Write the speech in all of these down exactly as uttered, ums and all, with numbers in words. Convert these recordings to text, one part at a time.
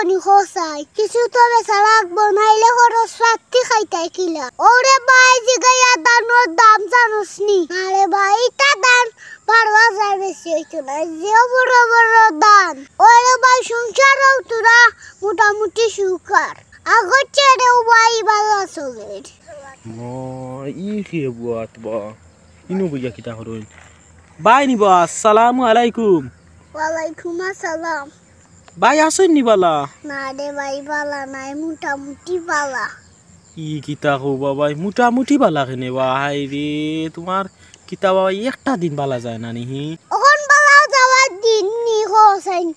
নি খোসাই, কিছু তো বেচা লাগবো, নাইলে খরচ পাতি খাইতায় কিলা? ওরে ভাই, জিগাইয়া ধানর দাম জানোস নি? আরে ভাই, ইতা ধান বারো হাজার বেশি অইতো না, যে বড় বড় ধান। ওরে ভাই, সংসারও তোরা মোটামুটি সুখার। আগর চেয়ে রে ভাই ভালা চলের। মা, ই কি বুয়াত বা? ইনো বইয়া কিতা করইন? ভাই নি বা, আসসালামু আলাইকুম। ওয়ালাইকুম আসসালাম। ভাই আছইন নি বালা? না রে ভাই, বালা নাই, মোটামুটি বালা। ই কিতা কও বা ভাই, মোটামুটি বালা কেনে বা? হায় রে, তুমার কিতা বা ভাই, একটা দিন বালা যায় না নি হি? অখন বালা যাওয়ার দিন নি, হোসাইন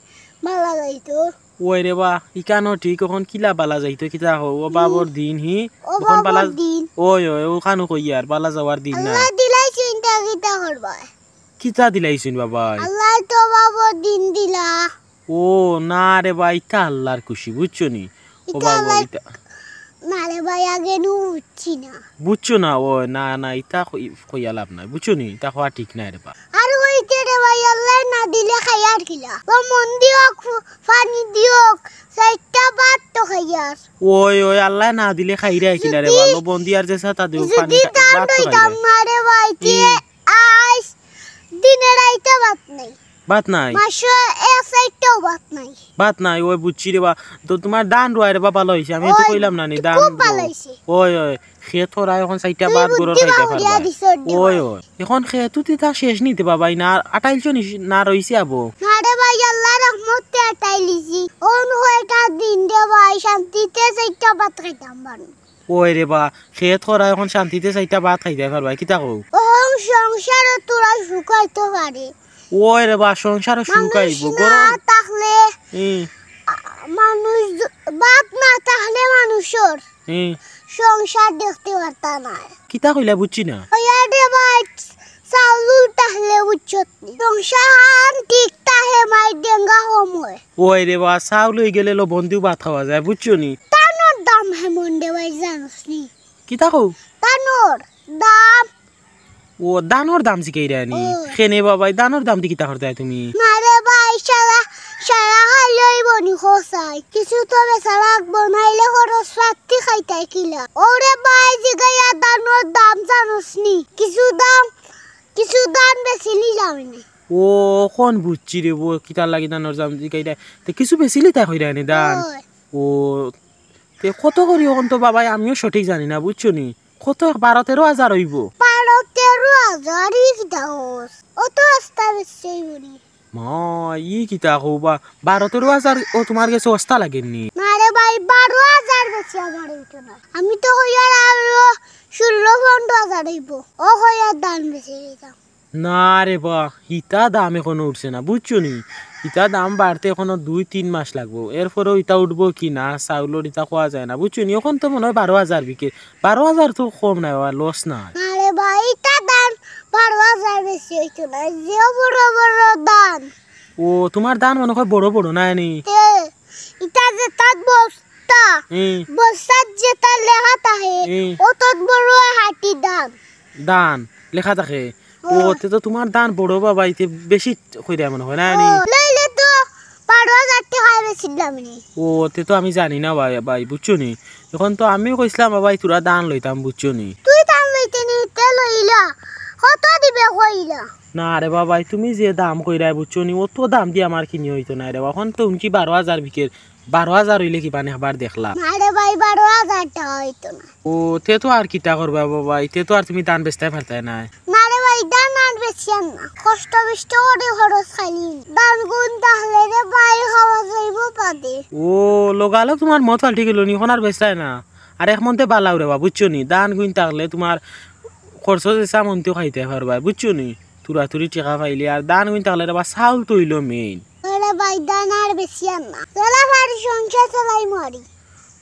বালা যাইতো। ওই রে বা, ইখানও ঠিক, অখন কিলা বালা যাইতো, কিতা কও, ও বাবর দিন হি, ও অখন বালা বাবর দিন। ওই, ওই, অখানও কইয়ার, বালা যাওয়ার দিন না। আল্লায় দিলাইছইন, তা কিতা করবা? কিতা দিলাইছইন বা ভাই? আল্লায় তো বাবর দিন দিলা। ও না রে বা, ইতা আল্লার খুশি, বুঝছো নি? ও ইতা বাবা, আল্লার ইতা না রে ভাই, আগে নু বুঝছি না। বুঝছো না? ও না, না, ইতা কই-, কইয়া লাভ নাই, বুঝছো নি? ইতা কওয়া ঠিক নায় রে বা। আর অইতে রে ভাই, আল্লায় না দিলে খাইয়ার কিলা? ও মন দিয়ক, ফু-, পানি দিয়ক, চাইরটা ভাত তো খাইয়ার। ওই, ওই, আল্লায় না দিলে খাইরায় কিলা রে বা? যদি লবণ দিয়ার যে সাতা দিও, যদি পানি খা-, ধান ভাত তো রইতাম খাইরায়। না রে ভাই, তে হুম। আইস দিনে রাইতে ভাত নাই। ভাত নাই? মাসে এক চাইরটাও ভাত নাই। ভাত নাই, ওই বুঝছি রে বা। তো তুমার ধান রুয়ায় রে বা, বালা অইছে। আমি তো ওই, কইলাম না নি, ধান খুব বালা রুয়া। অইছে। ওই, ওই, খেত খরায় অখন চাইরটা তুই ভাত গরো বুদ্ধি খাইতে বাবুলিয়া পারবা। দিছস রে ওই, ভাই। ওই, অখন খেত উতি তা শেষ নি তে বা ভাই, না আটাইলছো নি, না রইছে আবো? না রে ভাই, আল্লার রহমতে আটাইলিছি। অন কয়টা দিন রে ভাই, শান্তিতে চাইরটা ভাত খাইতাম পারমু। ওই রে বা, খেত খরায় অখন শান্তিতে চাইরটা ভাত খাইতায় পারবায়, কিতা কও? অখন সংসারও তোরা সুখ অইতো পারে। ওই রে বা, সংসারও সুখ মানুষ আইবো, না গরম। থাকলে, হুম। আ, মানুষ য-, ভাত না থাকলে মানুষর হুম। সংসার দেখতে পারতা নায়। কিতা কইলা বুঝছি না। ওই রে ভাই, চাউল থাকলে বুঝছত নি। সংসার ঠিক থাকে, মাইর ডেঙ্গা কম অয়। ওই রে বা, চাউল অইগেলে লবণ দিও ভাত খাওয়া যায়, বুঝছো নি? ধানর দাম হেমন রে ভাই, জানোস নি? কিতা কও? ধানর দাম। ও, ধানর দাম জিকাইরায় নি? ও। কেনে বা ভাই, ধানর দাম দি কিতা করতায় তুমি? না রে ভাই, সারা, সারা খাইলে অইবো নি খোসাই। কিছু তো বেচা লাগবো, নাইলে খরচ পাতি খাইতায় কিলা? ওরে ভাই, জিগাইয়া ধানর দাম জানোস নি? কিছু দাম, কিছু ধান বেচিলিলাম নে। ও, অখন বুঝছি রে বা, কিতার লাগি ধানর দাম জিকাইরায়। তে কিছু বেচিলিতায় কইরায় নি ধান? ওই। ও, তে কত করি অখন তো বা ভাই আমিও সঠিক জানি না, বুঝছো নি? কত, বারো তেরো হাজার অইবো? বারো তেরো হাজার, ই কিতা কস? অত আস্তা বেশি অইবো নি? মা, ই কিতা কও বা? বারো তেরো হাজার ও তুমার গেছে অস্তা লাগের নি? না রে ভাই, বারো হাজার বেশি আমার অইতো না। আমি তো কইয়ার আরো ষোলো পনেরো হাজার অইবো। ও কইয়ার ধান বেচি দিতাম। না রে বা, ইতা দাম অখনো উঠছে না, বুঝছো নি? ইতা দাম বাড়তে অখনো দুই তিন মাস লাগবো, এরপরেও ইতা উঠবো কি না, চাউলর ইতা কওয়া যায় না, বুঝছো নি? অখন তো মনে অয় বারো হাজার বিকে, বারো হাজার তো কম নায়, লস নায়। না রে বা, ইতা ধান বারো হাজার বেশি অইতো না, যে বড় বড় ধান। ও, তুমার ধান মনে অয় বড় বড় নায় নি? তে, ইতা যেতাত বস্তা, হুম। বস্তাত যেতা লেখা থাকে, হুম। অতত বড় হাটি ধান। ধান লেখা থাকে? ও। ও, তে তো তুমার ধান বড় বা ভাই, তে বেশি কইরায় মনে অয় না নি? ও, লইলে তো বারো হাজার টেকায় বেচিলাম নি। ও, তে তো আমি জানি না ভাই, ভাই, বুঝছো নি? অখন তো আমিও কইছলাম বা ভাই, তোরা ধান লইতাম, বুঝছো নি? তুই ধান লইতে নি, তে লইলা। কত দিবে কইলা? না রে বা ভাই, তুমি যে দাম কইরায়, বুঝছো নি, অত দাম দি আমার কিনি অইতো নায় রে বা। অখন তো হুনছি বারো হাজার বিকের, বারো হাজার অইলে কিবান একবার দেখলাম। না রে ভাই, বারো হাজার টেকা অইতো না। ও, তে তো আর কিতা করবায় বা ভাই, তে তো আর তুমি ধান বেচতায় পারতায় নায়। না রে ভাই, ধান আর বেচিয়ার না, কষ্ট বিষ্ট করি খরচ খাইলিমু। ধান গুন থাকলে রে ভাই, খাওয়া যাইবো বাদে। ও, লগালগ তুমার মত পাল্টি গেলো নি, অখন আর বেচতায় না। আর এক মনতে বালাও রে বা, বুঝছো নি? ধান গুন থাকলে তুমার খরচ যেছা মনতেউ খাইতায় পারবায়, বুঝছো নি? তুরা তুরি টেকা পাইলে, আর ধান গুন থাকলে রে বা, চাউল তো অইলো main। আরে ভাই, ধান আর বেচিয়ার না। যেলা পারি সংসার চালাইমু আরি।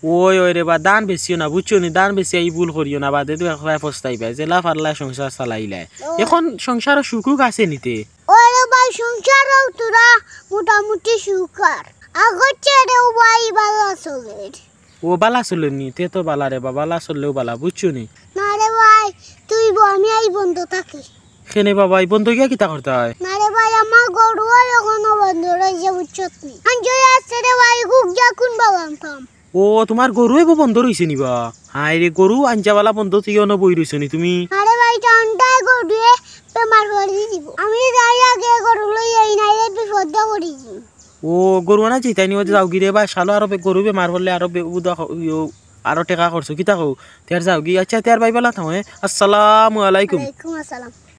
ওই, ওই রে বা, ধান বেচিও না, বুঝছো নি? ধান বেচিয়া ই ভুল করিও না, বাদে তো একবায় পস্তাইবায়। যেলা পারলায় সংসার চালাইলায়। ও। অখন সংসারো সুখ-উখ আছে নি তে? ওরে ভাই, সংসারো তোরা মোটামুটি সুখার। আগর চেয়ে রে ভাই বালা চলের। ও বালা চলের নি, তে তো বালা রে বা, বালা চললেউ বালা, বুঝছো নি? না রে ভাই, তুই ব-, আমি আই বন্ধ থাকি। কেনে বা ভাই, বন্ধ গিয়া কিতা করতায়? না রে ভাই, আমার গরু অখনো বন্ধ রইছে, বুঝছত নি? আঞ্জয় আছে রে ভাই, গুক যা কোন বালাম কাম। ও, তুমার গরু এবো বন্ধ রইছে নি বা? হায় রে, গরু আঞ্জাবালা বন্ধ তুই অনো বই রইছো নি তুমি? আরে ভাই, ঠান্ডায় গরুয়ে বেমার করি দিব। আমি যাই আগে গরু লই আই, নাইলে বিপদে পড়ি যাই। ও, গরু আনা যাইতায় নি, ওই যাওগি রে বা, শালো আরো বে-, গরু বেমার পড়লে আরো বে-, উদা হ-, ইয়ো, আরো টেকা খরচ, কিতা কও? তে আর যাওগি, আচ্ছা, তে আর ভাই বালা থাও, হ্যাঁ? আসসালামু আলাইকুম। ওয়ালাইকুম আসসালাম।